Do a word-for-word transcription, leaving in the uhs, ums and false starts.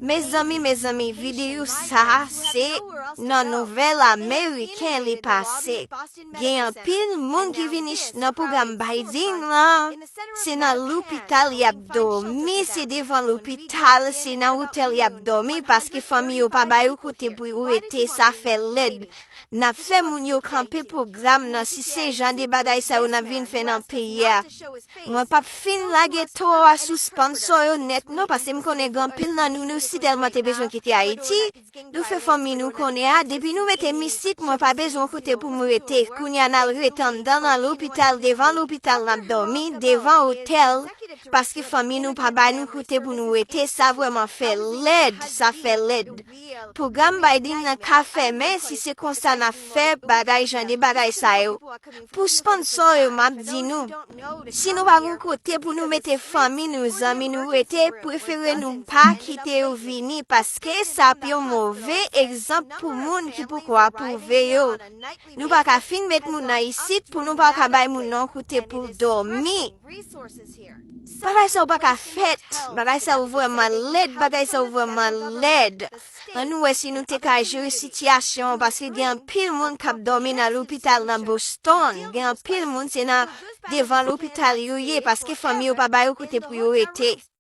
Mezanmi, mezanmi, videyo sa se nan nouvèl ameriken li pase. Gen anpil moun ki vini ch- nan pwogram Biden lan. Se nan lopital y ap dòmi, se devan lopital, se nan otèl y ap dòmi paske fanmi yo pa ba yo kote pou yo rete, sa fè lèd. N ap fè moun yo kanpe pwogram nan si se jan de bagay sa yo n ap vin fè nan peyi a. Mwen p ap fin lage towo a sou sponsò yo nèt non, paske m konnen gen anpil nan nou, nou si tèlman te bezwen kite Ayiti, nou fè fanmi nou konnen a, depi nou mete m isit, mwen pa bezwen kote pou m rete. Kounye a n al rete anndan nan lopital, devan lopital n ap dòmi, devan otèl, paske fanmi nou pa ba nou kote pou nou rete, sa vrèman fè lèd, sa fè lèd. Pwogram Biden nan ka fèmen, si se konsa n ap fè bagay, jan de bagay sa yo. Pou sponsò yo, m ap di nou, si nou pa gen kote pou nou mete fanmi nou, zanmi nou rete, prefere nou pa kite yo vini, paske sa ap yon move egzanp pou moun ki poko apwouve yo. Nou pa ka fin met moun nan isit pou nou pa ka bay moun nan kote pou dòmi. Bagay sa yo pa ka fèt. Bagay sa yo vrèman lèd. Bagay sa yo vrèman lèd. Ann nou wè si nou te ka jere sitiyasyon an, paske gen anpil moun k ap dòmi nan lopital nan Boston. Gen anpil moun se nan devan lopital yo ye, paske fanmi yo pa ba yo kote pou yo rete.